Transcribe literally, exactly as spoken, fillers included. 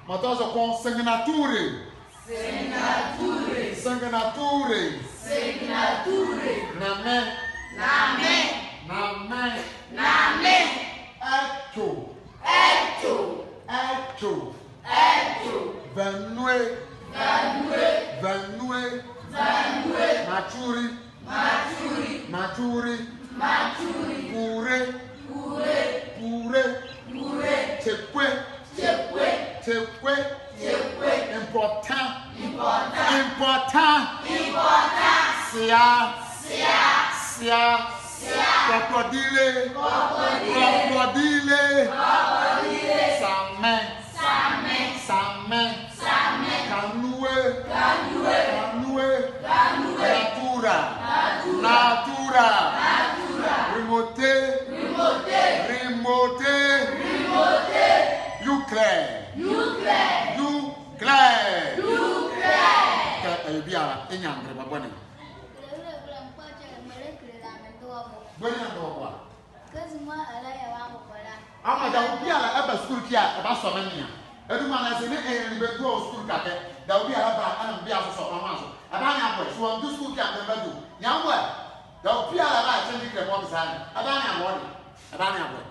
Mɔɔ tɔ zo ko, sengenatore. Sengenatore. Sengenatore. Sengenatore. Name. Name. Name. Name. Eto. Eto. Eto. Eto. Vanue. Vanue. Vanue. Vanue. Matsuri. Matsuri. Matsuri. Matsuri. Pure. Pure. Pure. Pure. Kyekwe. Kyekwe. Kyekwe. Kyekwe. Important. Important. Important. Important. Sea. Sea. Sea. Sea. Kɔkɔdile. Kɔkɔdile. Kɔkɔdile. Kɔkɔdile. Samɛ. Samɛ. Samɛ. Samɛ. Kanue. Kanue. Kanue. Kanue. Natura. Natura. Natura. Natura. Remote. Remote. Remote. Remote. Ukraine. Ukraine. Ukraine. Ukraine. Kɛ, eh, biala, ɛ nyandrɛ bɔbɔ ne. Bɔ nyandrɛ bɔbɔ a. Kɛzi mɔɔ ɛlɛyɛ wɔ abɔbɔ la. Ama dawɔ biala ɛba sukulu ɛke a, ɛbasɔ me nea. Ɛduma ne ase ne ɛyɛ ne bɛdua wɔ sukulu ɛke a. Dawɔ biala ɛba, ɛnee bie asosɔ ɔnwo azo. Ɛbanyɛ abɔ ɛ, so wɔndu sukulu ɛke a, ɛbadu. Nyabɔ ɛ. Dawɔ biala ɛba ɛkyɛnde kile mɔɔ kɛzi a ne. Ɛbanyɛ abɔ ɛ. Ɛbanyɛ abɔ ɛ.